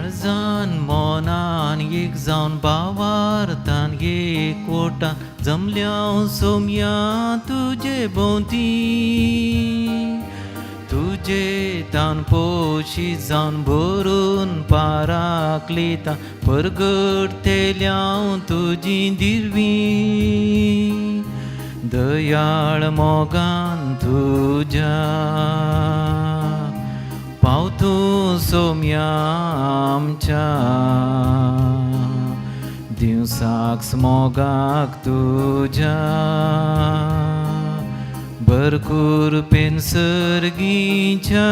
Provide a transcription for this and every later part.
काळजान मोनान एक जावन भावार्थान एकवटान जमल्या सोम्या तुजे भोंवती. तुजे तान पोशी जावन भरून पाराकलिता परगटतेल्या तुजी दिरवी. दयाळ मोगान तुज्या पावतूं सोम्या आमच्या दिवसाक मोगाक तुज्या भरपूर पेन सर्गीच्या.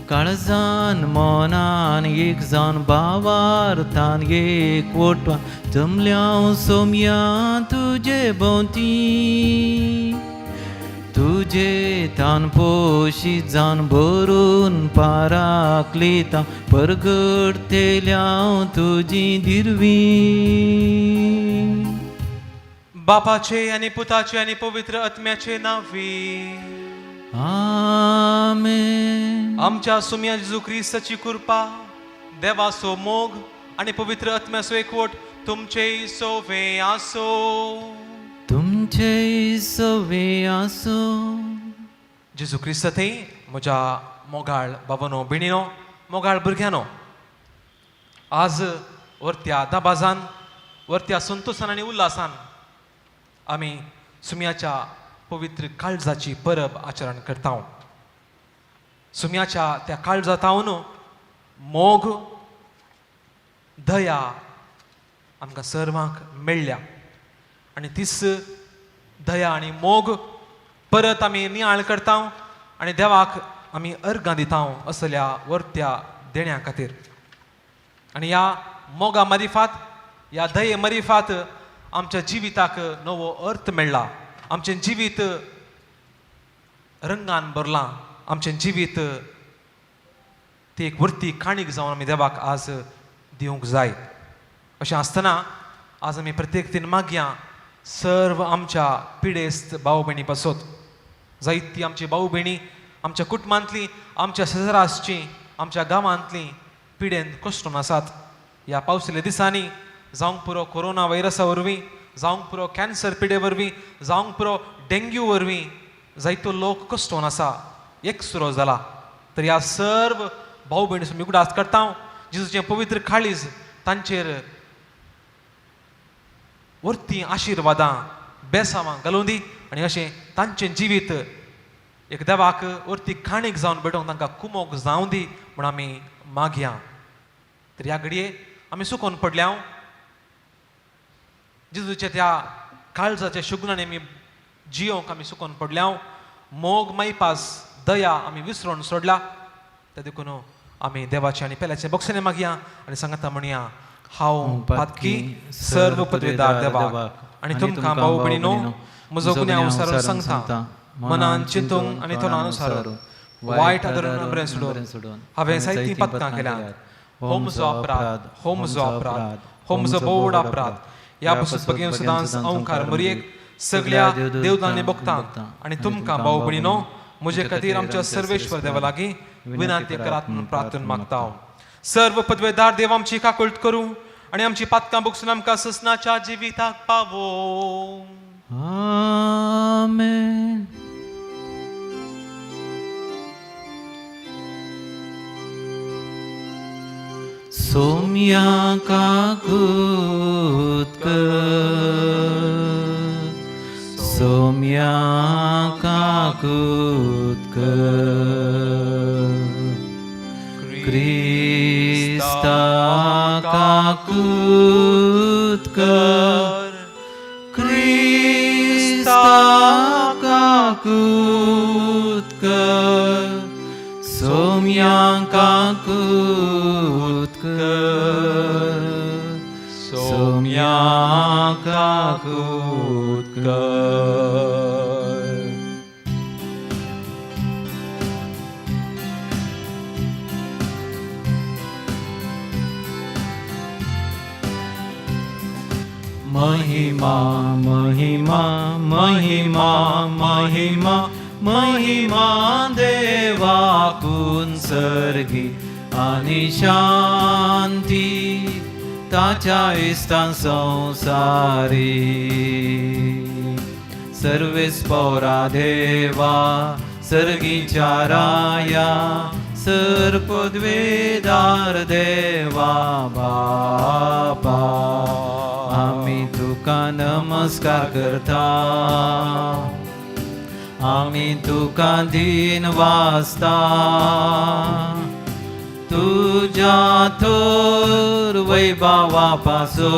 काळजान मोनान एक जावन भावार्थान एकवटान जमल्या सोम्या तुजे भोंवती. तुजे तान पोशी जावन भरून पाराकलिता परगटतेल्या तुजी दिरवी. बापाचे आनी पुताचे आनी पवित्र आत्म्याचे नांवी. आमेन. आमच्या सुम्या जेजू क्रिस्ताची कृपा, देवाचो मोग आनी पवित्र आत्म्याचो एकवट तुमचे सोवे आसो. तुमचे सवे आसो. जेजू क्रिस्त थंय म्हज्या मोगाळ बाबानो, भयणीनो, मोगाळ भुरग्यानो, आज वरत्या दबाजान, वरत्या संतोसान आनी उल्हासान आमी सुम्याच्या पवित्र काळजाची परब आचरण करता. सुम्याच्या त्या काळजातावन मोग, दया आमकां सर्वांक मेळ्ळ्या आनी तीच दया आनी मोग परत आमी नियाळ करता आनी देवाक आमी अर्गां दिता असल्या वर्त्या देण्या खातीर. आनी ह्या मोगा मारिफात, ह्या दये मारिफात आमच्या जिविताक नवो अर्थ मेळ्ळा. आमचें जिवीत रंगान भरलां. आमचें जिवीत ती एक वर्ती काणीक जावन आमी देवाक आज दिवंक जाय. अशें आसतना आज आमी प्रत्येक तीन मागया सर्व आमच्या पिडेस्त भाव भयणी पासत. जायती आमची भाव भयणी आमच्या कुटुंबांतली, आमच्या शेजरासची, आमच्या गांवांतली पिडेन कश्टून आसात. ह्या पावसल्या दिसांनी जावंक पुरो कोरोना व्हायरसा वरवीं, जावंक पुरो कॅन्सर पिडे वरवीं, जावंक पुरो डेंग्यू वरवीं जायतो लोक कश्टोन आसा, एकसुरो जाला. तर ह्या सर्व भाव भयणी मी उगडास करता, जेजूचें पवित्र काळीज तांचेर वरती आशिर्वादां, बेसावां घालूं दी आनी अशें तांचें जिवीत एक देवाक वरती काणीक जावन भेटोवंक तांकां कुमोक जावं दी म्हूण आमी मागया. तर ह्या घडये आमी सुकोन पडल्या जेजूच्या त्या काळजाच्या शुग्नांनी आमी जियोंक आमी सुकोन पडल्या. मोग, मायपास, दया आमी विसरून सोडला. ते देखून आमी देवाचे आनी पेल्याचे बक्षणे मागया आनी सांगता म्हणया, हांव पातकी सर्व पदवेदार देवाक आनी तुमकां भाव भयणीनो म्हजो गुन्यांव सारून सांगता. मनान चिंतूंक आनी तोंडान अनुसारून वायट आदरून बरें सोडून हांवें जायतीं पातकां केल्यांत. हो म्हजो अपराध, हो म्हजो अपराध, हो म्हजो बोड अपराध. ह्या पसून बगेन सदांच अंकार मरयेक सगळ्या देवदांनी बघता आनी तुमकां भाव भयणीनो म्हजे खातीर आमच्या सर्वेश्वर देवा लागीं विनंती करात म्हणून प्रार्थना मागता. सर्व पदवेदार देव आमची काकुळट करूं आनी आमची पातकां बगसून आमकां ससनाच्या जिविताक पावो. आमेन. सोम्या काकूत कर, सोम्या काकूत कर, क्रिस्ता काकूत कर, क्रिस्ता काकूत कर, सोम्या काकूत कर, सोम्या काकूत कर. महिमा महिमा महिमा महिमा महिमा देवाकून सर्गी आनी शांती ताच्या इस्तान संवसारी. सर्वेस्पोरा देवा सर्गीच्या राया सर्पद्वेदार देवा बापा आमी तुका नमस्कार करता, आमी तुका दीन वाचता. तुज्या थोर वैभावा पासो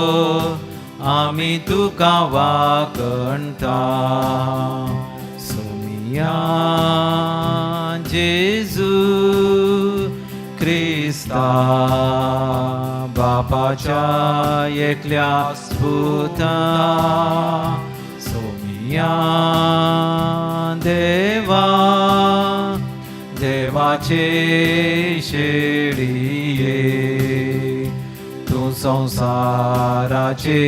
आमी तुका वाकणता. सोमिया जेजू क्रिस्ता बापाच्या एकल्या पुता, सोमिया देवा देवाचे शेळये, तूं संवसाराचे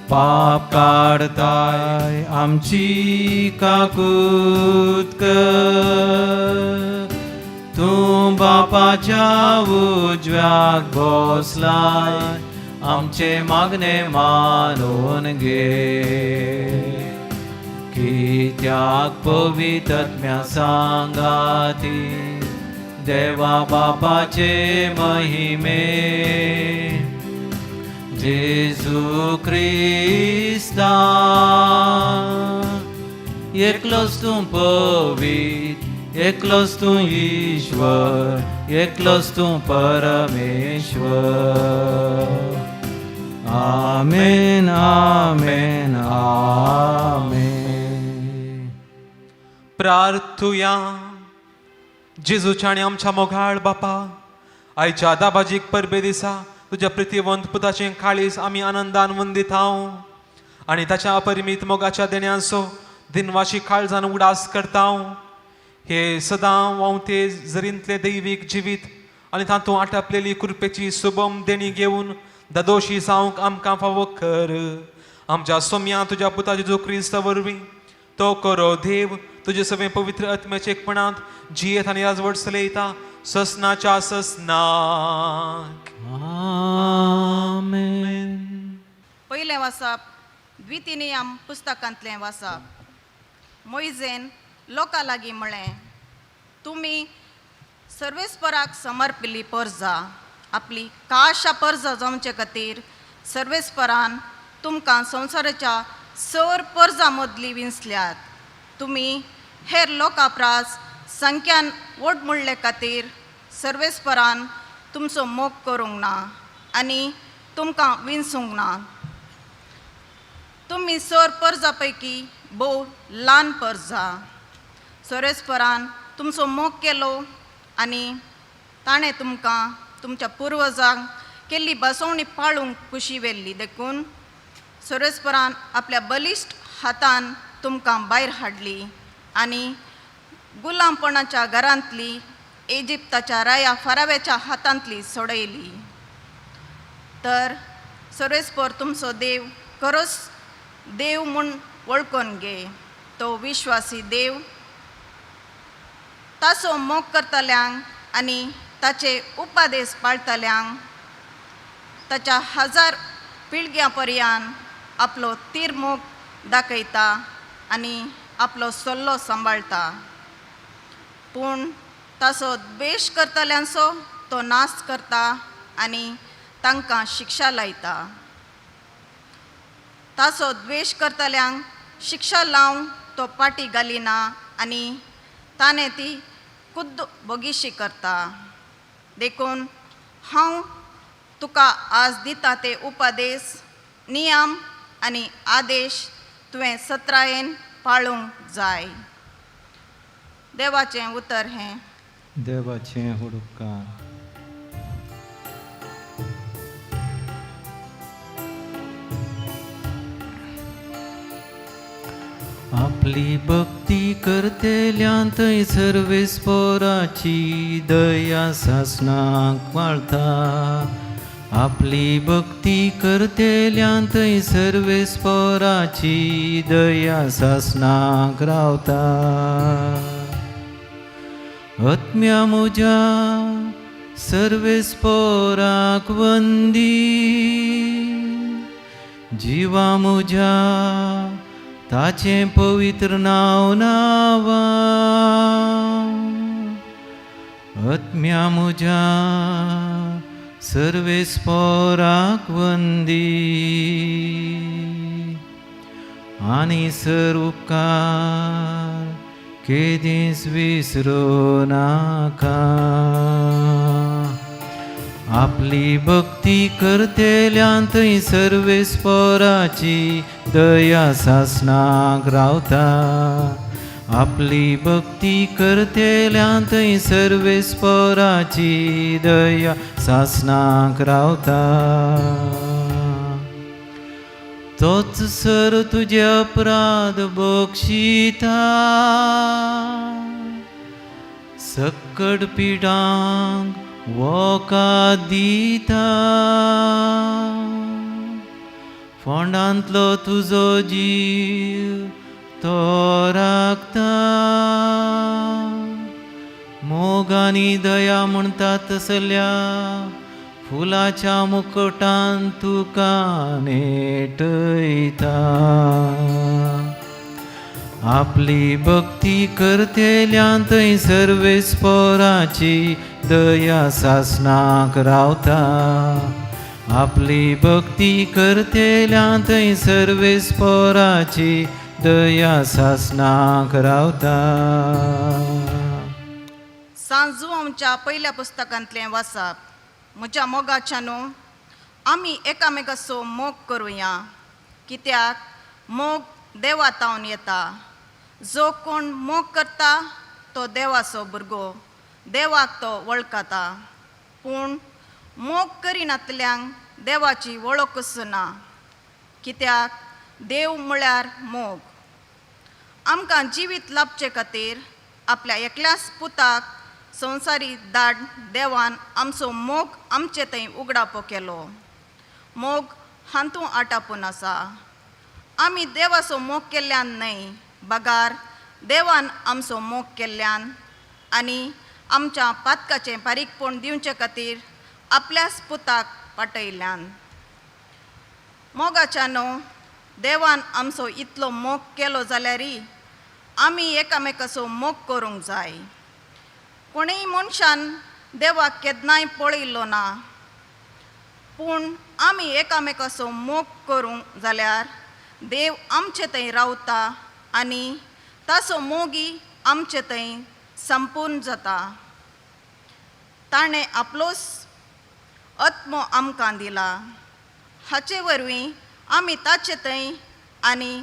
पाप काडताय आमची काकूत कर. तूं बापाच्या उजव्याक बसलाय आमचे मागणे मानून घे. कित्याक पवित्रत्म्या सांगाती देवा बापाचे महिमे जेजू क्रिस्ता एकलोच तूं पवित्र, एकलोच तूं ईश्वर, एकलोच तूं परमेश्वर. आमेन आमेन आमेन. प्रार्थुया. जेजूच्या आनी आमच्या मोगाळ बापा, आयच्या दाबाजीक परबे दिसा तुज्या प्रितीवंत पुताचें काळीज आमी आनंदान वंदीत हांव आनी ताच्या अपरिमीत मोगाच्या देण्यांचो दिनवाशी काळजान उडास करता. हे सदां व्हांवते जरींतले दैवीक जिवीत आनी तातूंत आटापलेली कृपेची सुबम देणी घेवन दादोशी जावंक आमकां फावो कर. आमच्या सोम्या तुज्या पुता जेजू क्रिस्ता वरवीं. तो करो देव तुजे सगळे पवित्र आत्म्याचे एकपणांत जियेत आनी राजवट चलयता ससनाच्या ससनाक. आमेन. पयलें वाचप द्वितीनियम पुस्तकांतलें वाचप. मोयजेन लोकां लागीं म्हळें, तुमी सर्वेस्पराक समर्पिल्ली परजा आपली काशा परजा जावचे खातीर सर्वेस्परान तुमकां संवसाराच्या सर परजा मदली विंचल्यात. तुमी हेर लोकां प्रास संख्यान व्हड म्हणले खातीर सर्वेस्परान तुमचो मोग करूंक ना आनी तुमकां विंचूंक ना. तुमी सर परजा पैकी भोव ल्हान परजा. सर्वेस्परान तुमचो मोग केलो आनी ताणें तुमकां तुमच्या पुर्वजांक केल्ली बसवणी पाळूंक खुशी व्हेल्ली. देखून सर्वेस्परान आपल्या बलिश्ट हातान तुमकां भायर हाडली आनी गुलामपणाच्या घरांतली इजिप्ताच्या राया फाराव्याच्या हातांतली सोडयली. तर सर्वेस्पर तुमचो देव खरोच देव म्हूण वळखून घे. तो विश्वासी देव ताचो मोग करतल्यांक आनी ताचे उपादेश पाळटल्यांक ताच्या हजार पिळग्यां पर्यान आपलो तीर मोग दाखयता आनी आपलो सल्लो सांबाळटा. पूण ताचो द्वेश करतल्यांचो तो नाश करता आनी तांकां शिक्षा लायता. ताचो द्वेश करतल्यांक शिक्षा लावंक तो पाटी घालिना आनी ताणें ती खुद्द बोगीशी करता. देखून हांव तुका आज दिता ते उपदेश नियम आनी आदेश तुवें सत्रायेन पाळूंक जाय. देवाचें उतर हें. देवाचें हुडकार. आपली भक्ती करतेल्यान थंय सर्वेस्पोराची दया सासणाक वाळता. आपली भक्ती करतेल्यान थंय सर्वेस्पोराची दया सासणाक रावता. आत्म्या म्हज्या सर्वेस्पोराक वंदी. जिवा म्हज्या ताचें पवित्र नांव नांवा, आत्म्या म्हज्या सर्वेस्पोराक वंदी. आनी सर उपकार केदींच विसरूं नाका. आपली भक्ती करतेल्यान थंय सर्वेस्पोराची दया सासणाक रावता. आपली भक्ती करतेल्यान थंय सर्वेस्पोराची दया सासणाक रावता. तोच सर तुजे अपराध बक्षिता, सक्कड पिडांक वखद दिता. फोंडांतलो तुजो जीव तो राखता. मोग आनी दया म्हणटा तसल्या फुलाच्या मुकुटान तुका नेटयता. आपली भक्ती करतेल्यान थंय सर्वेस्पोराची दया सासणाक रावता. आपली भक्ती करतेल्यान थंय सर्वेस्पोराची दया सासणाक रावता. सांजू आमच्या पयल्या पुस्तकांतलें वाचप. म्हज्या मोगाच्यानू, आमी एकामेकाचो मोग करुया, कित्याक मोग देवा तावन येता. जो कोण मोग करता तो देवाचो भुरगो, देवाक तो वळखता. पूण मोग करिनातल्यांक देवाची वळखूच ना, कित्याक देव म्हळ्यार मोग. आमकां जिवीत लाभचे खातीर आपल्या एकल्याच पुताक संवसारी दाड देवान आमचो मोग आमचे थंय उगडापो केलो. मोग हातूंत आटापून आसा, आमी देवाचो मोग केल्ल्यान न्हय, बगार देवान आमचो मोग केल्ल्यान आनी आमच्या पातकाचें बारीकपण दिवचे खातीर आपल्याच पुताक पाटयल्ल्यान. मोगाच्या न्हू, देवान आमचो इतलो मोग केलो जाल्यारय आमी एकामेकाचो मोग करूंक जाय. कोणूय मनशान देवाक केन्नाय पळयल्लो ना, पूण आमी एकामेकाचो मोग करूंक जाल्यार देव आमचे थंय रावता आनी ताचो मोगी आमचे थंय संपूर्ण जाता. ताणें आपलोच आत्मो आमकां दिला, हाचे वरवीं आमी ताचे थंय आनी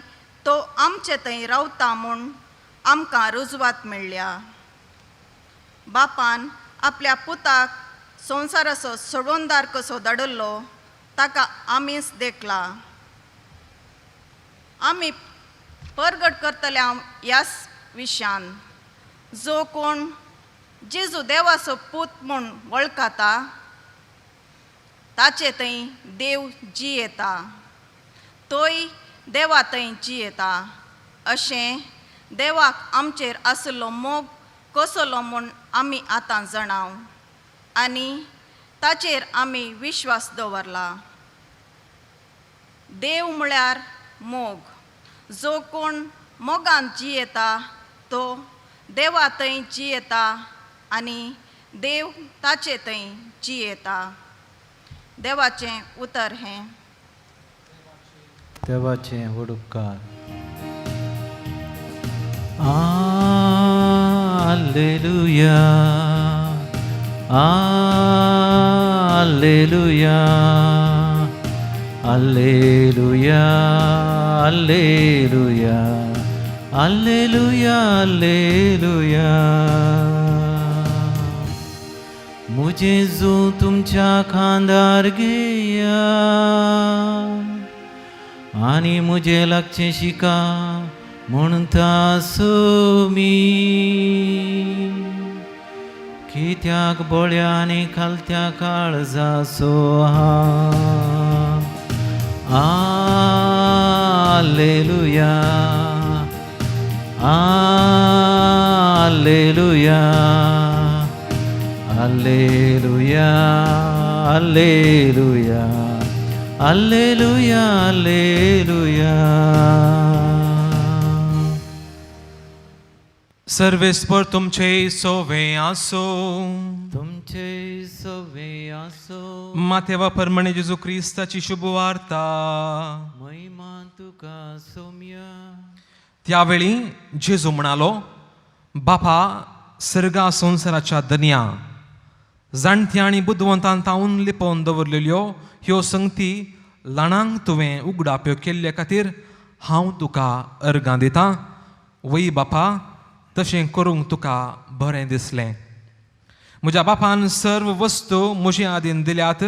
तो आमचे थंय रावता म्हूण आमकां रुजवात मेळ्ळ्या. बापान आपल्या पुताक संवसाराचो सोडवणदार कसो धाडिल्लो ताका आमीच देखला. आमी परगट करतल्या ह्याच विशयान, जो कोण जेजू देवाचो पूत म्हूण वळखता ताचे थंय देव जियेता, तोय देवा थंय जियेता. अशें देवाक आमचेर आशिल्लो मोग कसलो म्हूण आमी आतां जाणाव आनी ताचेर आमी विश्वास दवरला. देव म्हळ्यार मोग. जो कोण मोगान जियेता तो देवा थंय जियेता आनी देव ताचे थंय जियेता. देवाचें उतर हें. देवाचें व्हड उपकार. Alleluia, Alleluia, Alleluia, Alleluia, Alleluia, Alleluia. म्हजें जूं तुमच्या खांदार घेया आनी म्हजें लागचें शिका म्हणटा सोमी. कित्याक बोळ्या आनी खालत्या काळजाचो हांव. आलेलुया, आलेलुया, Alleluia, alleluia, alleluia, alleluia. सर्वेस्पर तुमचे सोवे आसो. तुमचे सवे आसो. माथेवा परमणे जेजू क्रिस्ताची शुभवार्ता. महिमा तुका सोम्या. त्यावेळी जेजू म्हणालो, बापा सर्गा संवसाराच्या दनया, जाणत्या आनी बुदवंतान तावन लिपोवन दवरलेल्यो ह्यो संगती ल्हानांक तुवें उगडाप्यो केल्ले खातीर हांव तुका अर्गां दितां. वय बापा, तशें करूंक तुका बरें दिसलें. म्हज्या बापान सर्व वस्तू म्हजे आदीन दिल्यात,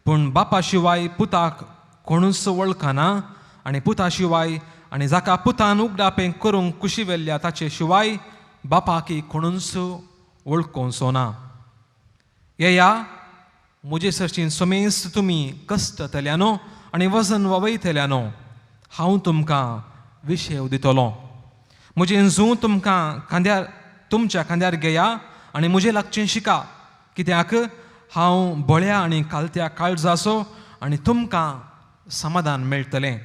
पूण बापा शिवाय पुताक कोणूच वळखना आनी पुता शिवाय आनी जाका पुतान उगडापें करूंक कुशी व्हेल्ल्या ताचे शिवाय बापाकी कोणूच वळखोवचो ना. येया म्हजे सरशीं समेस्त तुमी कश्टतल्यानो आनी वजन वावयतल्यानो, हांव तुमकां विशेव दितलो. म्हजें जूं तुमकां खांद्यार तुमच्या खांद्यार घेया आनी म्हजें लागचें शिका, कित्याक हांव बळ्या आनी कालत्या काळजाचो आनी तुमकां समाधान मेळटलें.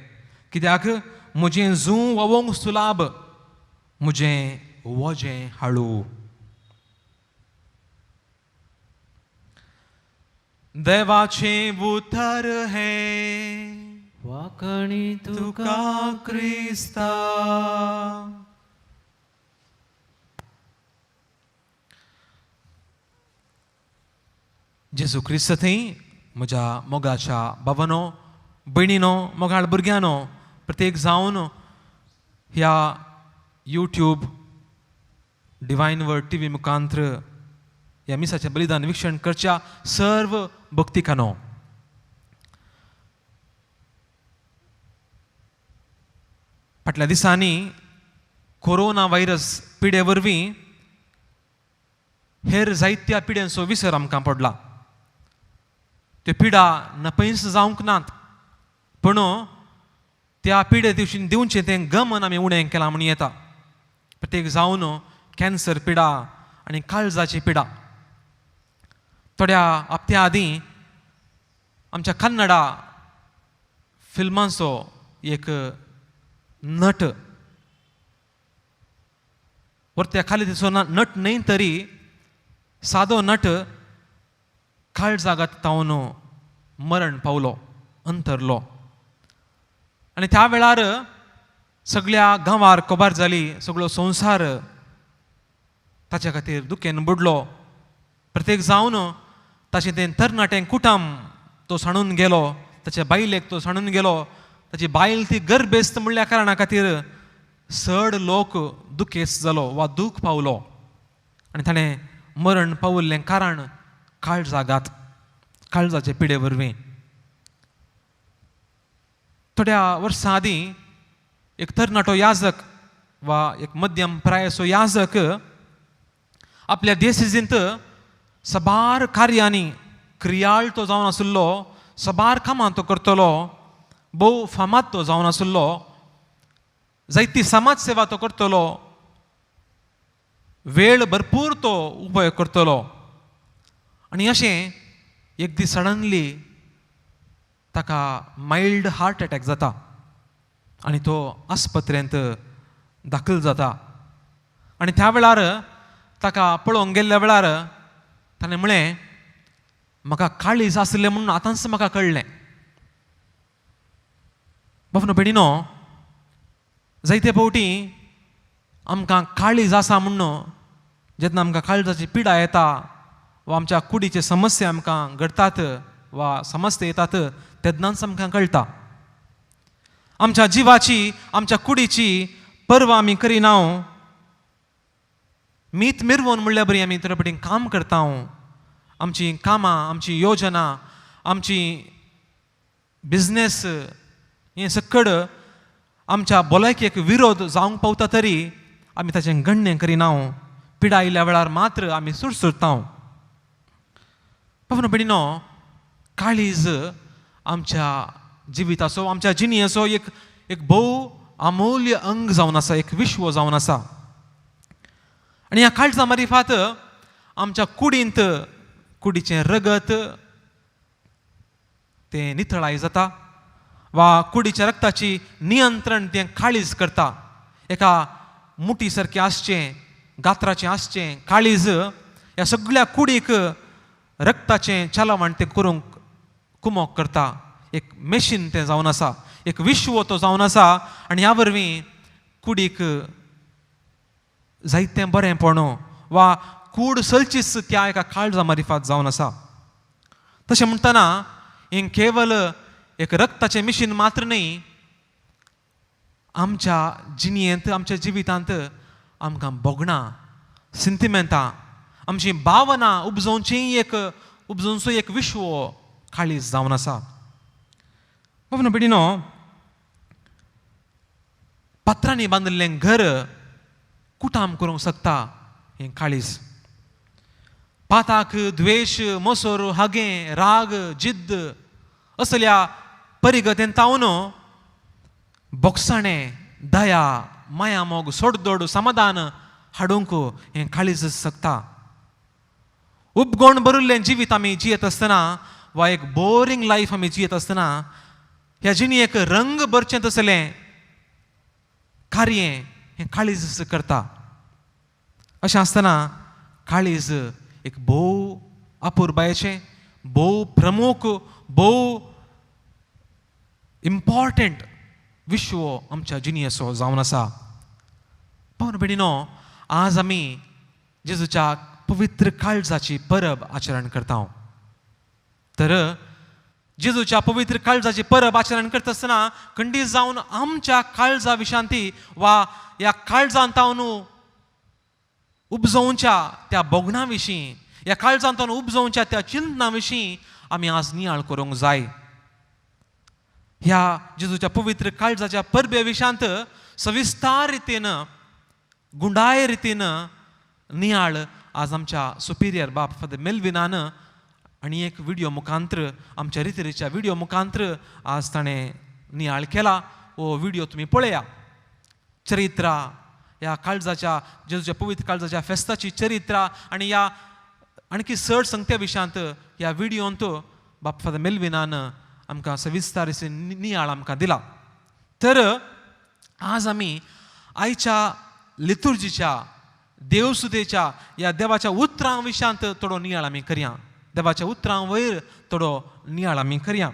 कित्याक म्हजें जूं वोवोंक सुलाभ, म्हजें वजें हाळू. देवाचें उतर हें. वाकणी तुका तुका क्रिस्ता. जेजू क्रिस्त थंय म्हज्या मोगाच्या बाबानो, भयणीनो, मोगाळ भुरग्यानो, प्रत्येक जावन ह्या यूट्यूब डिवायन वर्ड टीव्ही मुखांत्र ह्या मिसाचें बलिदान विक्षण करच्या सर्व भक्तिकानो, फाटल्या दिसांनी कोरोना व्हायरस पिडे वरवीं हेर जायत्या पिड्यांचो विसर आमकां पडला. त्यो पिडा नपयस जावंक नात, पूण त्या पिडे दिवशी दिवचें तें गमन आमी उणें केलां म्हूण येता. प्रत्येक जावन कॅन्सर पिडा आनी काळजाची पिडा. थोड्या हप्त्या आदीं आमच्या कन्नडा फिल्मांचो एक नट, वरत्या खाली तिचो नट न्हय तरी सादो नट, काळजागात तावन मरण पावलो, अंतरलो. आनी त्या वेळार सगळ्या गांवार कोबार जाली, सगळो संवसार ताच्या खातीर दुखेन बुडलो. प्रत्येक जावन ताचें तें तरणाटें कुटुंब तो सांडून गेलो, ताच्या बायलेक तो सांडून गेलो. ताची बायल ती गर्भेस्त म्हणल्या कारणा खातीर चड लोक दुखेस्त जालो वा दूख पावलो आनी ताणें मरण पावल्लें कारण काळजागात, काळजाचे पिडे वरवीं. थोड्या वर्सां आदीं एक तरणाटो याजक वा एक मध्यम प्रायेचो याजक आपल्या देसिजींत सबार कार्यांनी क्रियाळ तो जावन आशिल्लो, सबार कामां तो करतलो, भोव फामाद तो जावन आशिल्लो, जायती समाज सेवा तो करतलो, वेळ भरपूर तो उपयोग करतलो. आनी अशें एक दीस सडनली ताका मायल्ड हार्ट एटॅक जाता आनी तो आस्पत्रेंत दाखल जाता. आनी त्या वेळार ताका पळोवंक गेल्ल्या वेळार ताणें म्हळें, म्हाका काळीज आशिल्लें म्हणून आतांच म्हाका कळ्ळें. बाबनो भयणीनो, जायते फावटी आमकां काळीज आसा म्हणून जेन्ना आमकां काळजाची पिडा येता वा आमच्या कुडीचे समस्या आमकां घडटात वा समस्या येतात तेन्नाच आमकां कळटा. आमच्या जिवाची, आमच्या कुडीची पर्वा आमी करिना, मीत मिरवून म्हणल्यार बरी आमी थोडे फावटी काम करता. आमची कामां, आमची योजना, आमची बिजनेस हें सकड आमच्या भलायकेक विरोध जावंक पावता तरी आमी ताचें गण्य करिना. पिडा आयिल्ल्या वेळार मात्र आमी सुरसुरता. बाबनो भयणीनो, काळीज आमच्या जिविताचो, आमच्या जिणेचो एक एक भोव अमूल्य अंग जावन आसा, एक विश्व जावन आसा. आनी ह्या काळजा मारिफात आमच्या कुडींत कुडीचें रगत तें नितळाय जाता वा कुडीच्या रक्ताची नियंत्रण तें काळीज करता. एका मुठी सारकें आसचें, गात्राचें आसचें काळीज ह्या सगळ्या कुडीक रक्ताचें चलवण तें करूंक कुमोक करता. एक मेशीन तें जावन आसा, एक विश्व तो जावन आसा आनी ह्या वरवीं कुडीक जायतें बरेंपण वा कूड सलचीच त्या एका काळजा मारिफात जावन आसा. तशें म्हणटना हें केवल एक रक्ताचें मिशीन मात्र न्हय, आमच्या जिणेंत आमच्या जिवितांत आमकां भोगणां, सिंतिमेंतां, आमची भावना उपजोवची एक उपजोवचो एक विश्व काळीज जावन आसा. बाबा बेडिनो, पत्रांनी बांदिल्लें घर कुटाम करूंक शकता हें काळीज. पाताक, द्वेश, मोसोर, हागें, राग, जिद्द असल्या परिगतेन तावन बोगसाणें, दया, माया, मोग, सोडदोड, समाधान हाडूंक हें काळीज शकता. उपगोण भरिल्लें जिवीत आमी जियेत आसतना वा एक बोरींग लायफ आमी जियेत आसतना ह्या जिणेक रंग भरचें तसलें कार्य हें काळीज करता. अशें आसतना काळीज एक भोव अपुरबायेचें, भोव प्रमुख, भोव इम्पॉर्टंट विश्व आमच्या जिणेचो जावन आसा. पावन भयणीनो, आज आमी जेजूच्या पवित्र काळजाची परब आचरण करता. तर जेजूच्या पवित्र काळजाची परब आचरण करता आसतना खंडीत जावन आमच्या काळजा विशांती वा ह्या काळजांत तावन उपजोवच्या त्या भोगणां विशीं, ह्या काळजांत तावन उपजोवच्या त्या चिंतना विशीं आमी आज नियाळ करूंक जाय. ह्या जेजूच्या पवित्र काळजाच्या परबे विशांत सविस्तार रितीन, गुंडाय रितीन नियाळ आज आमच्या सुपिरियर बाप फादर मेल्विनान आनी एक विडियो मुखांत्र, आमच्या रितीच्या विडियो मुखांत्र आज ताणें नियाळ केला. हो विडियो तुमी पळया. चरित्रा, ह्या काळजाच्या जेजूच्या पवित्र काळजाच्या फेस्ताची चरित्रा आनी ह्या आणखी चड संगत्या विशयांत ह्या विडियोंत बाप फादर मेल्विनान आमकां सविस्तार नियाळ आमकां दिला. तर आज आमी आयच्या लितुर्जीच्या, देवसुदेच्या ह्या देवाच्या उतरां विशयांत थोडो नियाळ आमी करया. देवाच्या उतरां वयर थोडो नियाळ आमी करया.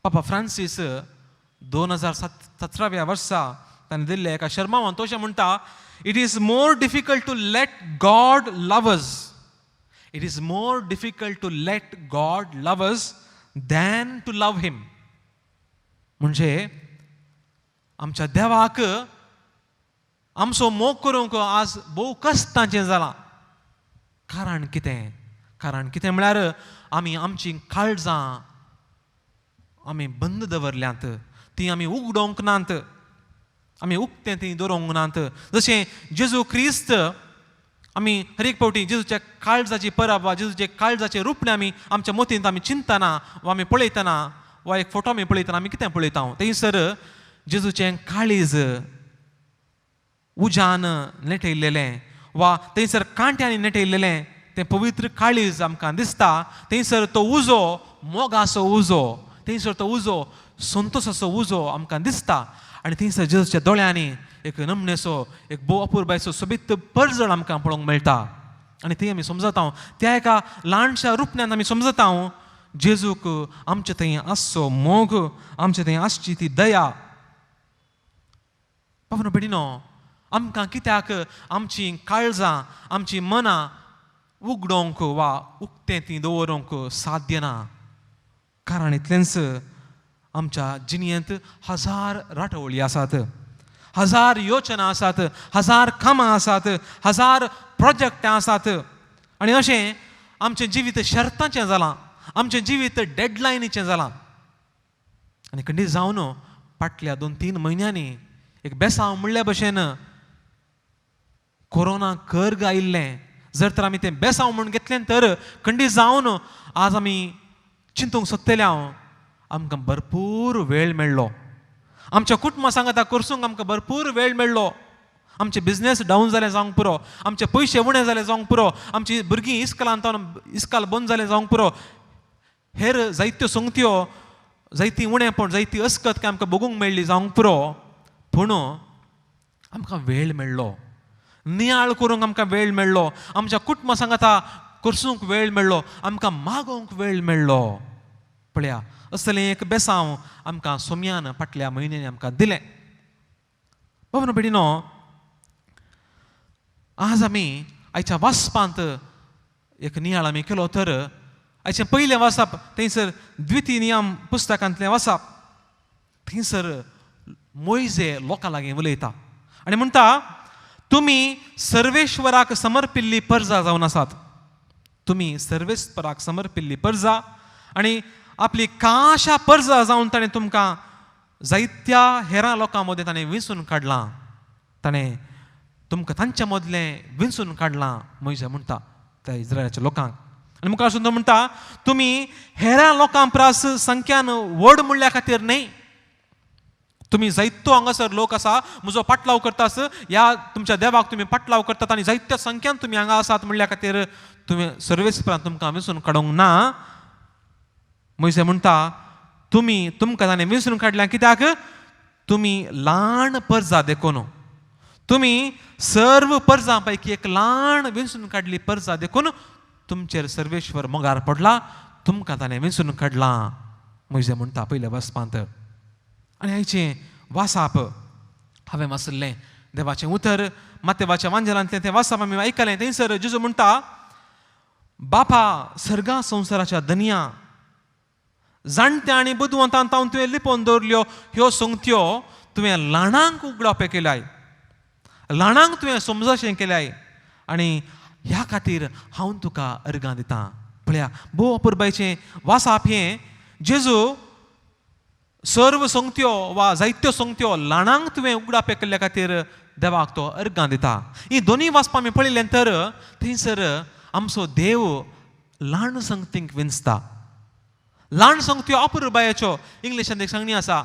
पापा फ्रांसीस 2017 वर्सा ताणें दिल्ल्या एका शर्मावान तो अशें म्हणटा, it is more difficult to let God love us, it is more difficult to let God love us than to love him. म्हणजे आमच्या देवाक आमचो मोग करूंक आज भोव कश्टांचें जालां. कारण कितें? कारण कितें म्हळ्यार आमी आमची काळजां आमी बंद दवरल्यांत, ती आमी उगडोवंक नात, आमी उक्तें ती दवरूंक नात. जशें जेजू क्रिस्त आमी हर एक फावटी जेजूच्या काळजाची परब वा जेजूच्या काळजाचें रुपणें आमी आमच्या मतींत आमी चिंतना वा आमी पळयतना वा एक फोटो आमी पळयतना आमी कितें पळयता, थंयसर जेजूचें काळीज उज्यान नेटयल्लें वा थंयसर कांट्यांनी नेटयल्लें तें पवित्र काळीज आमकां दिसता. थंयसर तो उजो मोगाचो उजो, थंयसर तो उजो संतोसाचो उजो आमकां दिसता. आनी थंयसर जेजूच्या दोळ्यांनी एक नमणेचो, एक भोव अपुरबायचो सोबीत परजळ आमकां पळोवंक मेळटा. आनी थंय आमी समजता, त्या एका ल्हानशा रुपण्यान आमी समजता जेजूक आमचे थंय आसचो मोग, आमचे थंय आसची ती दया. बाबा भयणीनो, आमकां कित्याक आमची काळजां, आमची मनां उगडोवंक वा उक्तें ती दवरूंक साध्य ना? कारण इतलेंच, आमच्या जिणेंत हजार राटवळी आसात, हजार योजना आसात, हजार कामां आसात, हजार प्रोजेक्टां आसात. आनी अशें आमचें जिवीत शर्तांचें जालां, आमचें जिवीत डेडलायनीचें जालां. आनी खंडीत जावन फाटल्या 2-3 म्हयन्यांनी एक बेसांव म्हणल्या भशेन कोरोना कर्ग आयिल्लें. जर तर आमी तें बेसांव म्हूण घेतलें तर खंडीत जावन आज आमी चिंतूंक सोदतले हांव, आमकां भरपूर वेळ मेळ्ळो, आमच्या कुटुंबा सांगाता करसूंक आमकां भरपूर वेळ मेळ्ळो, आमचे बिजनेस डावन जालें जावंक पुरो, आमचे पयशे उणें जाले जावंक पुरो, आमची भुरगीं इस्कलांत इस्काल बंद जालें जावंक पुरो, हेर जायत्यो संगत्यो जायती उणेंपण जायती अस्कत काय आमकां भोगूंक मेळ्ळी जावंक पुरो, पूण आमकां वेळ मेळ्ळो, नियाळ करूंक आमकां वेळ मेळ्ळो, आमच्या कुटुंबा सांगाता करसूंक वेळ मेळ्ळो, आमकां मागोवंक वेळ मेळ्ळो. पळया असलें एक बेसांव आमकां सोम्यान फाटल्या म्हयन्यांनी आमकां दिलें. बाबा भयणीनो, आज आमी आयच्या वाचपांत एक नियाळ आमी केलो तर आयचें पयलें वाचप थंयसर द्वितीय नियम पुस्तकांतलें वाचप, थंयसर मोयजे लोकां लागीं उलयता आनी म्हणटा, तुमी सर्वेश्वराक समर्पिल्ली परजा जावन आसात, तुमी सर्वेस्पराक समर्पिल्ली परजा आनी आपली काशा परजा जावन ताणें तुमकां जायत्या हेरां लोकां मदें ताणें विंचून काडलां, ताणें तुमकां तांच्या मदलें विंचून काडलां मोयजे म्हणटा त्या इस्रायलाच्या लोकांक. आनी मुखार सुद्दां म्हणटा, तुमी हेरां लोकां परस संख्यान व्हड म्हणल्या खातीर न्हय, तुमी जायतो हांगासर लोक आसा म्हजो पाटलाव करतास, ह्या तुमच्या देवाक तुमी पाटलाव करतात आनी जायत्या संख्यान तुमी हांगा आसात म्हणल्या खातीर तुमी सर्वेस्परान तुमकां विंचून काडूंक ना. मोयजे म्हणटा, तुमी तुमकां ताणें विंचून काडल्या कित्याक, तुमी ल्हान परजा देखून, तुमी सर्व परजां पैकी एक ल्हान विंचून काडली परजा देखून तुमचेर सर्वेश्वर मोगार पडला, तुमकां ताणें विंचून काडलां मोयजे म्हणटा पयल्या वाचपांत. आनी आयचें वासाप हांवें वाचिल्लें देवाचें उतर मातेवाच्या वांजेलांतलें तें वासाप आमी आयकलें. थंयसर जेजू म्हणटा, बापा सर्गा संवसाराच्या धनया, जाणट्या आनी बुदवंतान तावन तुवें लिपोवन दवरल्यो ह्यो संगत्यो तुवें ल्हानांक उगडापे केल्याय, ल्हानांक तुवें समजशें केल्याय आनी ह्या खातीर हांव तुका अर्गां दितां. पळया भोव अपुरबायचें वासाप हें. जेजू सर्व संगत्यो वा जायत्यो संगत्यो ल्हानांक तुवें उगडापे केल्ल्या खातीर देवाक तो अर्गां दिता. ही दोनूय वाचपां आमी पळयलें तर थंयसर आमचो देव ल्हान संगतींक विंचता, ल्हान संगत्यो अपुरबायेच्यो. इंग्लिशांत एक सांगणी आसा,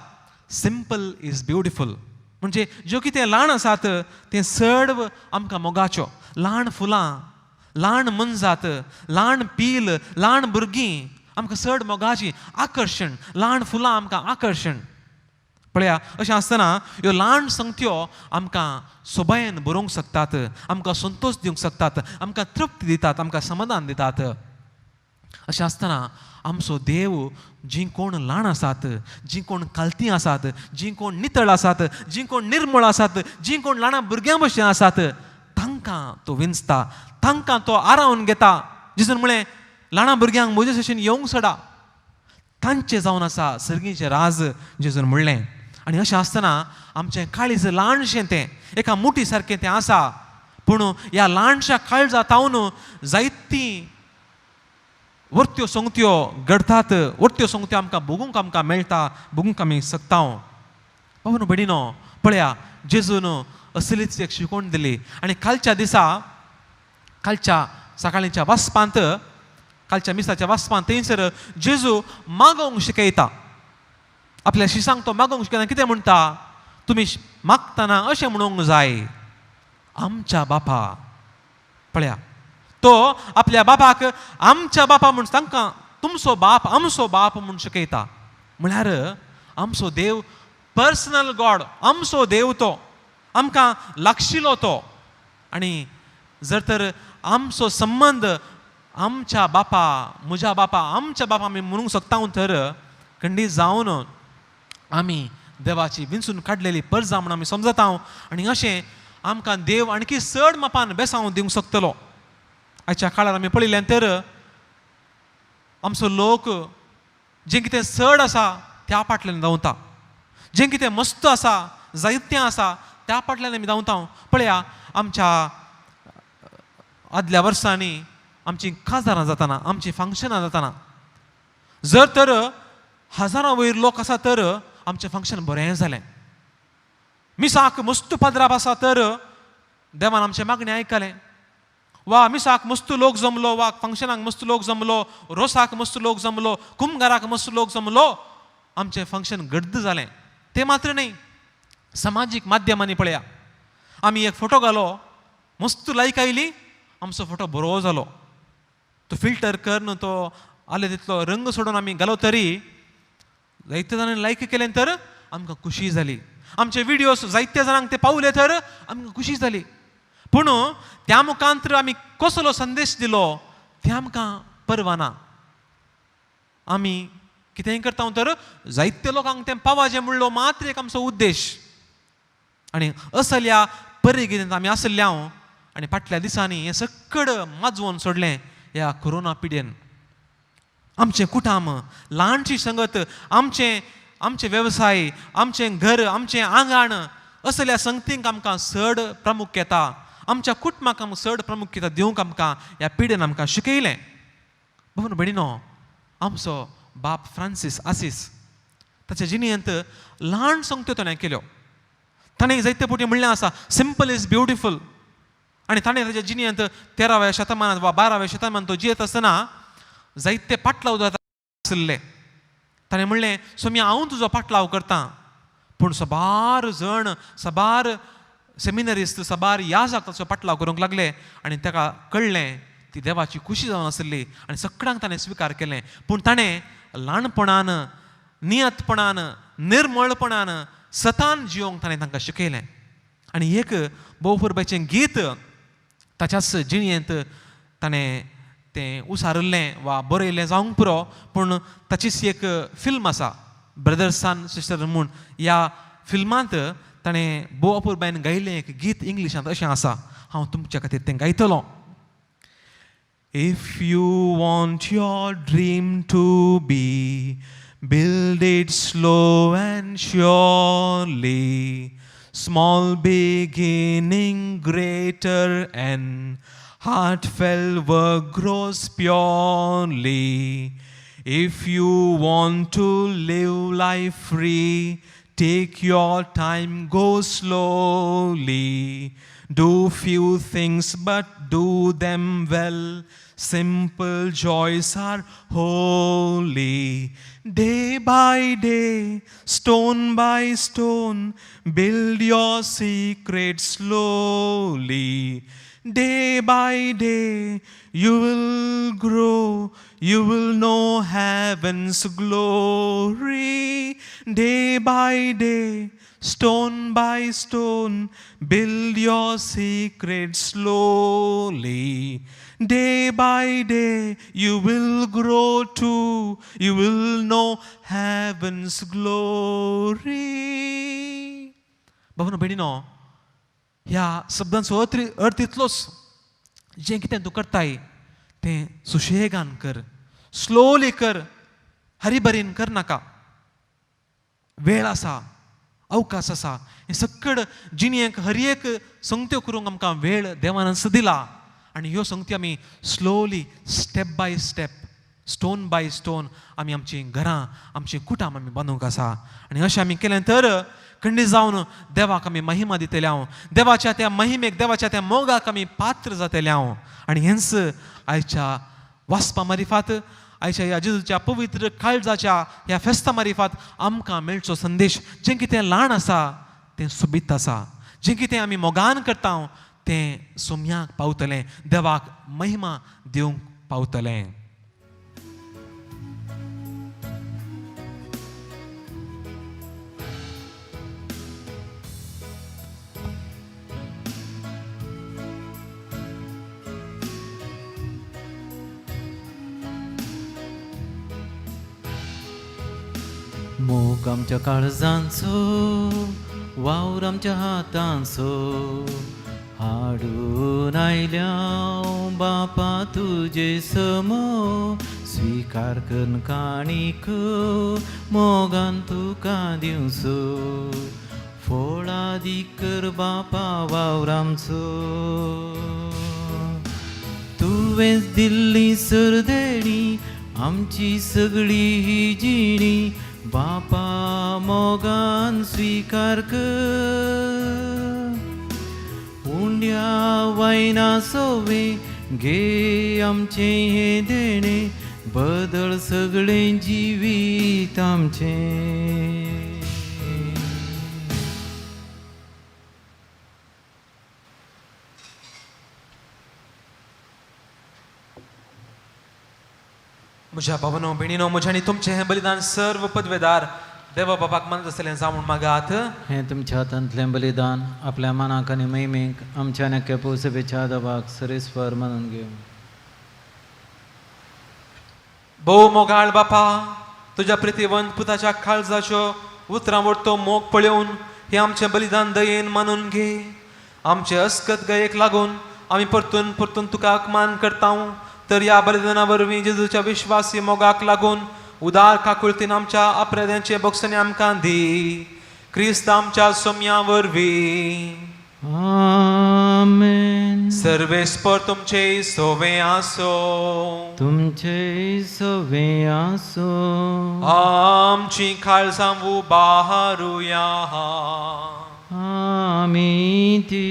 सिंपल is beautiful, म्हणजे ज्यो कितें ल्हान आसात तें चड आमकां मोगाच्यो. ल्हान फुलां, ल्हान मनजात, ल्हान पील, ल्हान भुरगीं आमकां चड मोगाचीं, आकर्शण, ल्हान फुलां आमकां आकर्शण. पळया अशें आसतना ह्यो ल्हान संगत्यो आमकां सोबायेन बरोवंक शकतात, आमकां संतोश दिवंक शकतात, आमकां तृप्ती दितात, आमकां समाधान दितात. अशें आसतना आमचो देव जीं कोण ल्हान आसात, जीं कोण कालतीं आसात, जीं कोण नितळ आसात, जीं कोण निर्मळ आसात, जीं कोण ल्हान भुरग्यां भशेन आसात, तांकां तो विंचता, तांकां तो आरावन घेता. जेजून म्हळें, ल्हान भुरग्यांक म्हजे भशेन येवंक सोडा, तांचें जावन आसा सर्गीचें राज, जेजून म्हणलें. आनी अशें आसतना आमचें काळीज ल्हानशें तें एका मुठी सारकें तें आसा, पूण ह्या ल्हानशा काळजा तावन जायतीं वर्त्यो संगत्यो घडटात, वर्त्यो संगत्यो आमकां भोगूंक आमकां मेळटा, भोगूंक आमी शकता. बाबा भयणीनो, पळया जेजून असलीच एक शिकवण दिली. आनी कालच्या दिसा, कालच्या सकाळीच्या वाचपांत, कालच्या मिसाच्या वाचपांत थंयसर जेजू मागोवंक शिकयता, आपल्या शिसांक तो मागोवंक शिकयता. कितें म्हणटा, तुमी मागतना अशें म्हणूंक जाय, आमच्या बापा. पळया तो आपल्या बापाक आमच्या बापा म्हूण तांकां तुमचो बाप आमचो बाप म्हूण शिकयता. म्हळ्यार आमचो देव पर्सनल गॉड, आमचो देव तो आमकां लागशिलो तो. आनी जर तर आमचो संबंद आमच्या बापा, म्हज्या बापा, आमच्या बापा आमी म्हणूंक शकता तर खंडीत जावन आमी देवाची विंचून काडलेली परजा म्हूण आमी समजता. आनी अशें आमकां देव आणखी चड मापान बेसांव दिवंक शकतलो. आयच्या काळार आमी पळयलें तर आमचो लोक जें कितें चड आसा त्या फाटल्यान धांवता, जें कितें मस्त आसा जायतें आसा त्या फाटल्यान आमी धांवता. पळया आमच्या आदल्या वर्सांनी आमचीं काजारां जाताना, आमचीं फंक्शनां जाताना, जर तर हजारां वयर लोक आसा तर आमचें फंक्शन बरें जालें. मिसाक मस्त पदराप आसा तर देवान आमचें मागणें आयकलें, वा मिसाक मस्त लोक जमलो, वा फंक्शनाक मस्त लोक जमलो, रोसाक मस्त लोक जमलो, कुमगाराक मस्त लोक जमलो, आमचें फंक्शन गर्द जालें. तें मात्र न्हय, समाजीक माध्यमांनी पळया आमी एक फोटो घालो, मस्त लायक आयली, आमचो फोटो बरो जालो. तो फिल्टर करून तो आले तितलो रंग सोडून आमी घालो तरी जायते जाणांनी लायक केलें तर आमकां खुशी जाली. आमचे विडियोज जायते जाणांक ते पावले तर आमकां खुशी जाली. पूण त्या मुखांतर आमी कसलो संदेश दिलो तें आमकां परवा ना. आमी कितेंय करता तर जायते लोकांक तें पावाचें म्हणलो मात्र एक आमचो उद्देश. आनी असल्या परिगीत आमी आसल्या आनी फाटल्या दिसांनी हें सकड माजवोन सोडलें ह्या कोरोना पिड्येन. आमचें कुटाम, ल्हानशी संगत, आमचें आमचे वेवसाय, आमचें घर, आमचें आंगण असल्या संगतींक आमकां चड प्रामुख्यता, आमच्या कुटुंबाक आमकां चड प्रामुख्यता दिवंक आमकां ह्या पिड्येन आमकां शिकयलें. भोवन भयणीनो, आमचो बाप फ्रांसीस आसीस ताच्या जिणेंत ल्हान संगत्यो ताणें केल्यो. ताणें जायते फावटी म्हणलें आसा, सिंपल is beautiful. आनी ताणें ताच्या जिणेंत 13व्या शतमानांत वा 12व्या शतमानांत तो जियेत आसतना जायते पाटलाव जाता आशिल्ले. ताणें म्हणलें, सोम्या हांव तुजो पाटलाव करतां. पूण सबार जण, सबार सेमिनरिस्ट, सबार याजक ताचो पाटलाव करूंक लागले आनी ताका कळ्ळें ती देवाची खुशी जावन आशिल्ली आनी सगळ्यांक ताणें स्विकार केलें. पूण ताणें ल्हानपणान, नियतपणान, निर्मळपणान सतान जियोंक ताणें तांकां शिकयलें. आनी एक भोवपुरबाचें गीत ताच्याच जिणेंत ताणें तें उसारिल्लें वा बरयल्लें जावंक पुरो, पूण ताचीच एक फिल्म आसा, ब्रदर सन सिस्टर म्हूण. ह्या फिल्मांत ताणें भोव अपुरबायेन गायिल्लें एक गीत इंग्लिशांत अशें आसा, हांव तुमच्या खातीर तें गायतलो. If you want your dream to be, build it slow and surely. Small beginning, greater end. Heartfelt work grows purely. If you want to live life free, take your time, go slowly. Do few things but do them well. Simple joys are holy. Day by day, stone by stone, build your secret slowly. Day by day, you will grow, you will know heaven's glory. Day by day, stone by stone, build your secret slowly. Day by day, you will grow too, you will know heaven's glory. भावानो भयणीनो, ह्या शब्दांचो अर्थ इतलोच, जें कितें तूं करताय तें सुशेगान कर, slowly कर, हरिबरीन कर नाका. वेळ आसा, अवकाश आसा, हें सकड जिणेक हर एक संगत्यो करूंक आमकां वेळ देवान दिला. आनी ह्यो संगत्यो आमी slowly, step by step, stone by stone आमी आमचीं घरां, आमचीं कुटाम आमी बांदूंक आसा. आनी अशें आमी केलें तर खंडीत जावन देवाक आमी महिमा दितले हांव, देवाच्या त्या महिमेक, देवाच्या त्या मोगाक आमी पात्र जातले हांव. आनी हेंच आयच्या वाचपा मारिफात, आयच्या ह्या जेजूच्या पवित्र काळजाच्या ह्या फेस्ता मारिफात आमकां मेळचो संदेश. जें कितें ल्हान आसा तें सोबीत आसा, जें कितें आमी मोगान करता तें सोम्याक पावतलें, देवाक महिमा दिवंक पावतलें. मोग आमच्या काळजांचो, वावर आमच्या हातांचो, हाडून आयल्या बापा तुजे समो, स्विकार करून काणीक मोगान तुका दिवचो, फोळादीक कर बापा वावर आमचो. तुवेंच दिल्ली सरदेणी आमची सगळी ही जिणी, बापा मोगान स्विकार कर. उंड्या वायना सोवे घे आमचें हें देणें, बदल सगळें जिवीत आमचें. म्हज्या भावानो भयणीनो, म्हज्या आनी तुमचें हें बलिदान सर्व पदवेदार देवा बाबाक मानत आसलें जावून मागात. हें तुमच्या हातांतलें बलिदान आपल्या मनाक आनी महिमेक आमच्या नक्या पोसबेच्या दबाक सरेस्वर मानून घेवं. भोव मोगाळ बापा, तुज्या प्रितीवंत पुताच्या काळजाच्यो उतरां वरतो मोग पळोवन हें आमचें बलिदान दयेन मानून घे. आमचे अस्कत गयेक लागून आमी परतून परतून तुका अपमान करता, तर ह्या बलिदाना वरवीं जेजूच्या विश्वासी मोगाक लागून उदार काकुळतीन आमच्या अपराध्यांचे बोगसणे आमकां दी, क्रिस्त आमच्या सोम्या वरवीं. आमेन. सर्वेस्पर तुमचे सोवे आसो. तुमचे सवे आसो. आमची काळजां उबारुया. आमी ती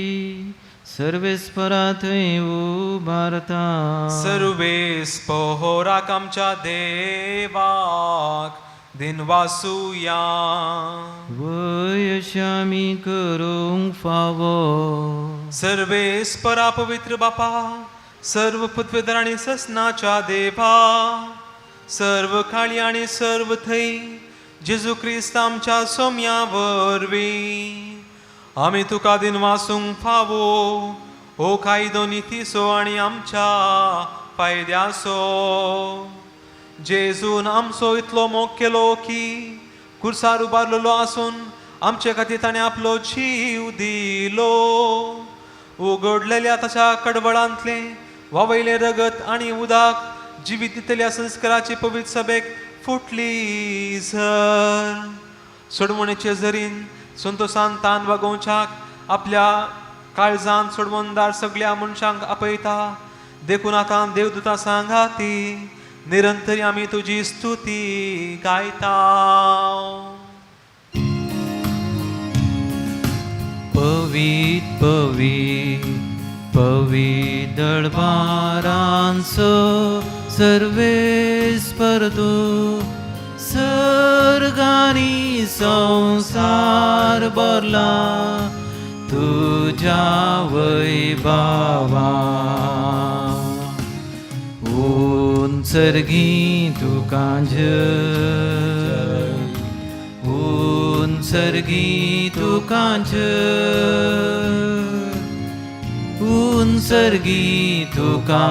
सर्वेस्परा थंय उबारता. सर्वेस्पोराक आमच्या देवाक दिनवासुया. वय अशें आमी करूंक फावो. सर्वेस्परा पवित्र बापा, सर्व पृथ्वीधर आनी ससनाच्या देवा, सर्व काळी आनी सर्व थंय जेजू क्रिस्त आमच्या सोम्या वरवीं आमी तुका दिनवासूंक फावो हो कायदो नितीचो आनी आमच्या फायद्याचो. जेजून आमचो इतलो मोग केलो की कुर्सार उबारलेलो आसून आमचे खातीर ताणें आपलो जीव दिलो. उगडलेल्या ताच्या कडवळांतलें वावयलें रगत आनी उदक जिवीत दितल्या संस्काराची पवित्र सभेक फुटली झर. सोडवणेचे झरीन संतोसान तान वागोवच्याक आपल्या काळजान सोडवणदार सगळ्या मनशांक आपयता. देखून आतां देवदूता सांगाती निरंतरी आमी तुजी स्तुती गायता. पवीत पवीत पवीत दळबारांचो सर्वेस्पर तूं, सर्गांनी संवसार भरला तुज्या वैभावा. उंचर्गी तुका जय, उंचर्गी तुका जय, उंचर्गी तुका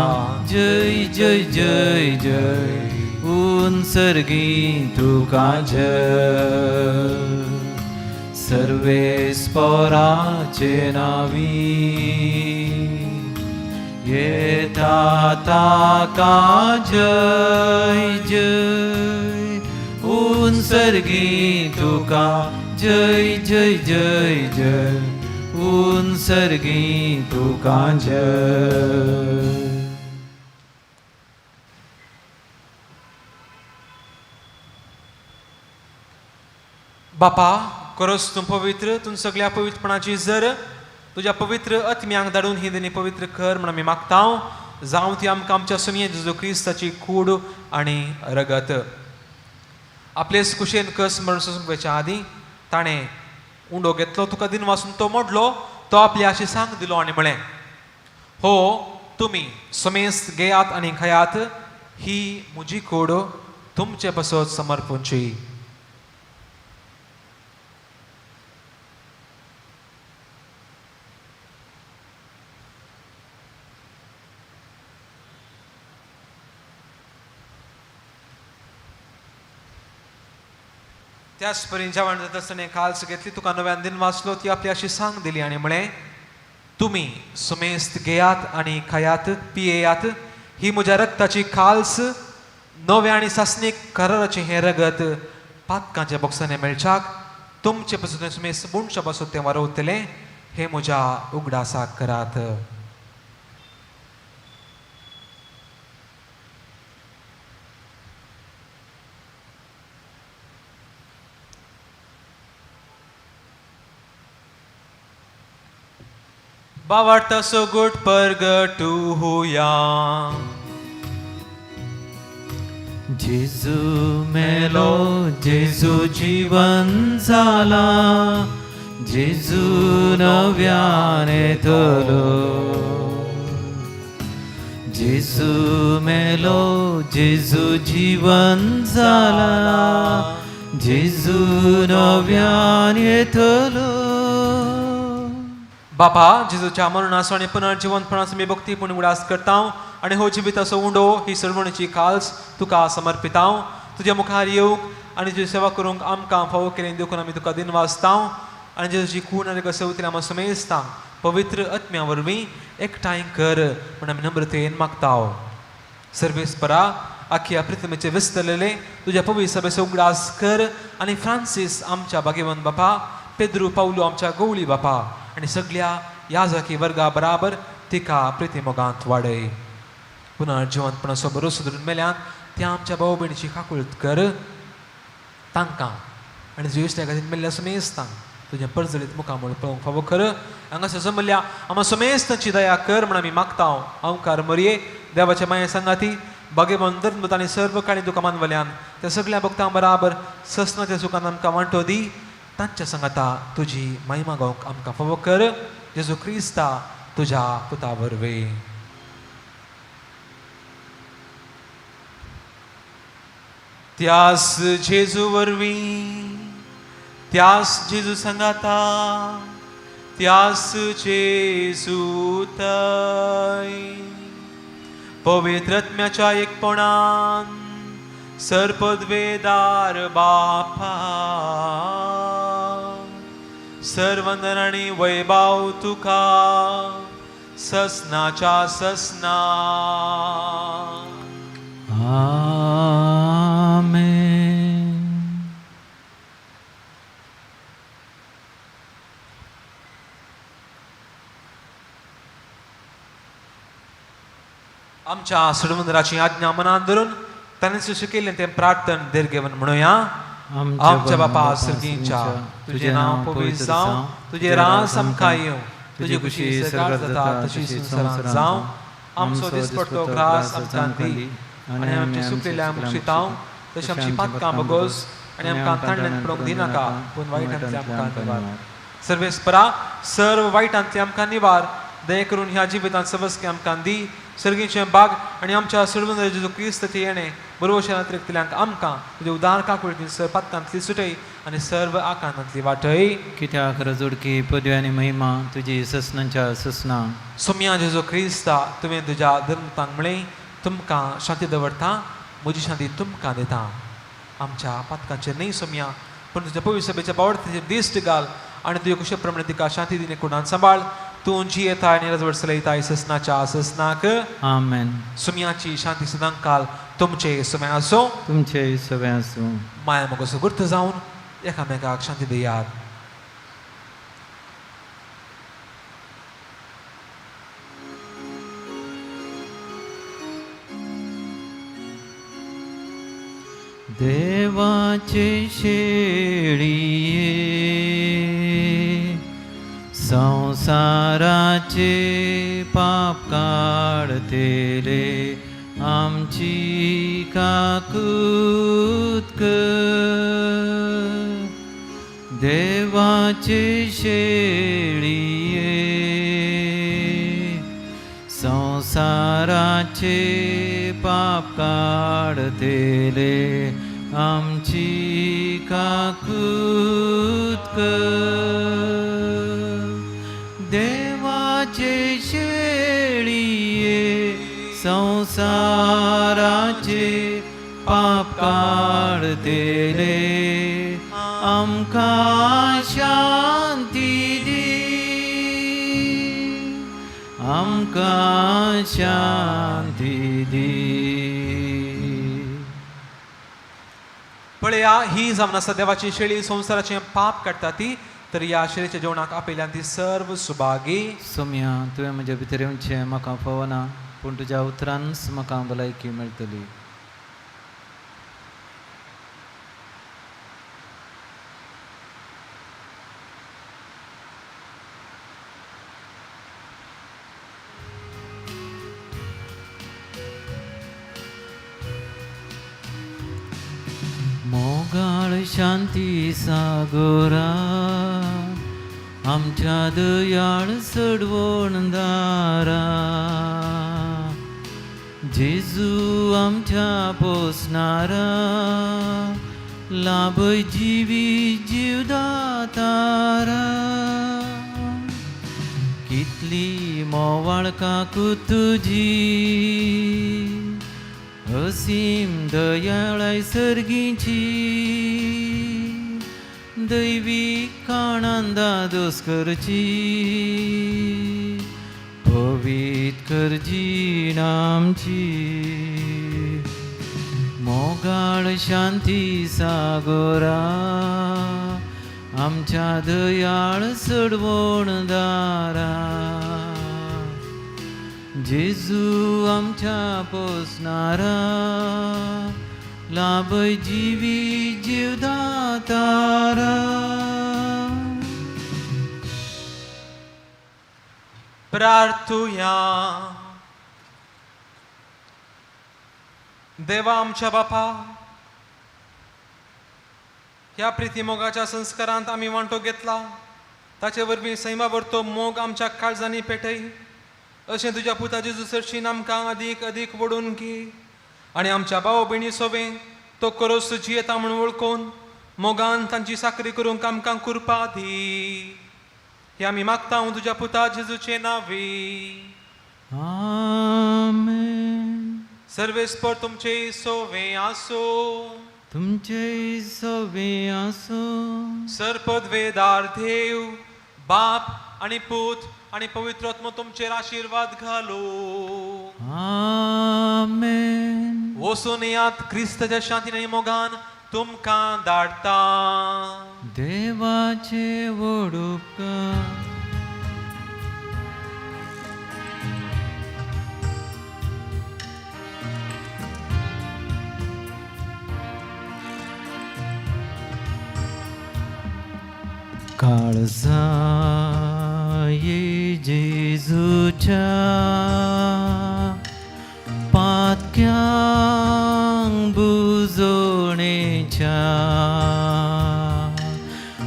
जय जय जय जय, उंचर्गी तुका जय. सर्वेस्पराचे नावी येता ताका जय जय, उंचर्गी तुका जय जय जय जय, उंचर्गी तुका जय. बापा, खरोच तूं पवित्र, तूं सगळ्या पवित्रपणाची जर तुज्या पवित्र आत्म्यांक धाडून ही देणी पवित्र कर म्हण आमी मागता. जावं ती आमकां आमच्या सुमये जेजू क्रिस्ताची कूड आनी रगत. आपलेच कुशेन कस मरण सोसूंक वयच्या आदीं ताणें उंडो घेतलो, तुका दिन वासून तो मोडलो, तो आपल्या आशी सांग दिलो आनी म्हळें, हो तुमी समेस्त घेयात आनी खायात, ही म्हजी कूड तुमचे पासत समर्पूंची. त्याच परी जेवण जाता आसतना काल्स घेतली, तुका नव्यान दिन वाचलो, ती आपली अशी सांग दिली आनी म्हळें, तुमी सुमेस्त घेयात आनी खायात पियेयात, ही म्हज्या रक्ताची काल्स, नव्या आनी सासणीक कराराचें हें रगत पातकांच्या बोक्सांनी मेळच्याक तुमचे पासून सुमेस्त बुणच्या पासून तें वारवतलें, हें म्हज्या उगडासाक करात. बावार्थ सगुट परगटुया. जेजू मेलो, जेजू जीवन जाला, जेजू नव्यान येतलो. जेजू मेलो, जेजू जिवन जाला, जेजू नव्यान येतलो. बापा, जेजूच्या मरणाचो आनी पुनर्जिवंतपणाचो आमी भक्तीपूर्ण उडास करता आनी हो जिविताचो उंडो, ही सर्वणीची काल्स तुका समर्पिता. तुज्या मुखार येवंक आनी तुजी सेवा करूंक आमकां फावो केली देखून आमी तुका दिनवासता आनी जेजूची खूण आनी कसो उतरां आमी समेस्तांक पवित्र आत्म्या वरवीं एकठांय कर म्हूण आमी नम्रतेन मागता. सर्वेस्परा, आख्या पृथ्वीचेर विस्तरलेले तुज्या पवित्र सभेचो उगडास कर आनी फ्रांसीस आमच्या भाग्यवंत बापा, पेद्रू पावलू आमच्या गवळी बापा आनी सगळ्या याजकी वर्गा बराबर तिका प्रिती मोगांत वाडय. पुनर्जिवंतपणाचो बरो सुदरून मेल्यान त्या आमच्या भाव भयणीची काकुळट कर. तांकां आनी जुयेसल्या खातीर मेल्ल्या सुमेस्तांक तुजें परजळीत मुखामळ पळोवंक फावो कर. हांगासर जमल्या आमा सुमेस्तांची दया कर म्हण आमी मागता. अंकार मरये देवाच्या माये सांगाती भाग्यवंत धर्मदूत आनी सर्व काणी तुका मानवल्यान त्या सगळ्या भक्तां बराबर ससनाच्या सुखान आमकां वांटो दी. तांच्या सांगाता तुजी महिमा गावंक आमकां फावो कर, जेजू क्रिस्ता तुज्या पुता वरवीं. त्यास जेजू वरवीं, त्यास जेजू सांगाता, त्यास जेजू थंय पवित्रत्म्याच्या एकपणान सर्पद्वेदार बापा, सर्वंदन आनी वैभाव तुका ससनाच्या ससना. आमेन. आमच्या सोडवंदराची आज्ञा मनात धरून ताणें शिकयल्लें तें प्रार्थन धीर घेवन म्हणुया. आमच्या बापा सर्गींच्या, तुजें नांव पवित्र जावं, तुजें राज आमकां येवं, तुजी खुशी सरकार जाता तशी संवसारांत जावं. आमचो दिसपडतो ग्रास आमकां दी आनी आमचे सुकलेल्या मुक्षितांव तशें आमची पातकां बगोस आनी आमकां ताणल्यान पडोवंक दिनाका, पूण वायटांतले आमकां निवार. सर्वेस्परा, सर्व वायटांतले आमकां निवार. दया करून ह्या जिवितांत सवस्की आमकां दी. सर्गीचें बाग आनी आमच्या सर्व जेजू क्रिस्ताचें येणें बरोबर अतिरिक्तल्यांक आमकां तुजे उदार काकुळटीन सर्व पातकांतली सुटय आनी सर्व आकांतांतली वाटय. कित्याक रजोडकी, पदवी आनी महिमा तुजी ससनाच्या ससना. सोम्या जेजू क्रिस्ता, तुवें तुज्या धर्मतांक म्हळें, तुमकां शांती दवरता, म्हजी शांती तुमकां दिता. आमच्या पातकांचेर न्हय सोम्या, पूण तुज्या पवित्र सभेच्या बावडतीचेर दिश्ट घाल आनी तुज्या कुशे प्रमाणे तिका शांती दिने कुणान सांबाळ. तूं जियेता आनी रजवड चलयता ससनाच्या ससनाक. आमेन. सुम्याची शांती सदांकाल तुमचे सुम्या आसूं. तुमचे सगळे आसूं. माया मोगाचो गुर्त जावन एकामेकाक शांती दियात. देवाचे शेळये, संसाराचे पाप काडतेले, आमची काकूत कर. देवाचे शेळये, संसाराचे पाप काडतेले, आमची काकूत कर. देवाचे शेळये, संसाराचे पाप काडतेले, आमकां शांती दी, आमकां शांती दी. पळया, ही जावन आसा देवाची शेळी, संवसाराचें पाप काडटा ती. तर ह्या शेळीच्या जेवणाक आपयल्यान ती सर्व सुभागी. सोम्या, तुवें म्हज्या भितर येवचें म्हाका फावना, पूण तुज्या उतरानच म्हाका भलायकी मेळटली. मोगाळ शांती सागोरा, आमच्या दयाळ सडवणदारा, जेजू आमच्या पोसणारा लाभय जिवी जीवदातारा कितली मोवाळ काकू तुजी असीम दयाळाय सर्गीची दैवी काणांदा दोस करची पवीत करजी आमची मोगाळ शांती सागोरा आमच्या दयाळ सडवणदारा जेजू आमच्या पोसणारा लाभय जिवी जीवदातारा. प्रार्थुया. देवा आमच्या बापा, ह्या प्रितीमोगाच्या संस्कारांत आमी वांटो घेतला, ताचे वरवीं सैमा तो मोग आमच्या काळजांनी पेटय अशें तुज्या पुता जेजू सरशीन आमकां अदीक अदीक वडून घे आनी आमच्या भाव भयणी सोवें तो करोस जियेता म्हूण वळखून मोगान तांची साकरी करूंक आमकां कुरपा दी. हे आमी मागता हांव तुज्या पुता जेजूचे नांवी. आमेन. सर्वेस्पर तुमचे सोवे आसो. तुमचे सवे आसो. सरपदवेदार देव बाप आनी पूत आनी पवित्र आत्मो तुमचेर आशिर्वाद घालो. आमेन. वचून येयात, क्रिस्ताच्या शांतीन आनी मोगान तुमकां धाडटा. देवाचे व्हड उपकार. काळजा ये जेजूच्या पातक्यांक बुजोणेच्या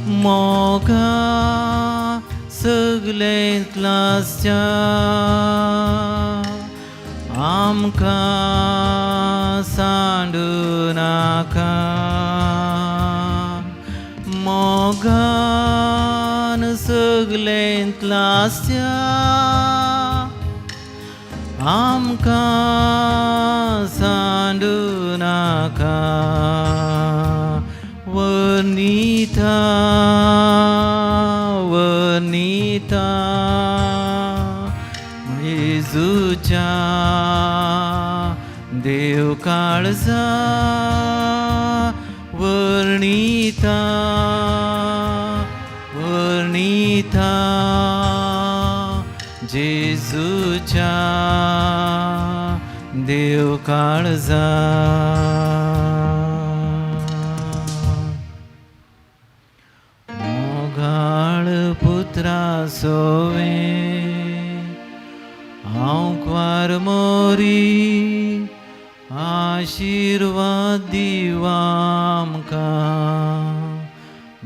मोगा सगळेंत लासच्या आमकां सांडू नाका मोगान सगळेंत लासच्या आमकां सांडू नाका. वनिता वनिता जेजूच्या देव काळजा वर्णिता वर्णिता जेजूच्या देव काळजा. मोगाळ पुत्रा सोवे हांव मोरी आशिर्वाद दिवा आमकां.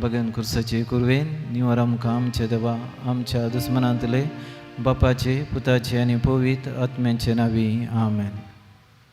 बगन खुर्साचे कुरवेन निवर आमकां आमच्या देवा आमच्या दुस्मनांतले बापाचे पुताचे आनी पवित्र आत्म्याचे नावी. आमेन.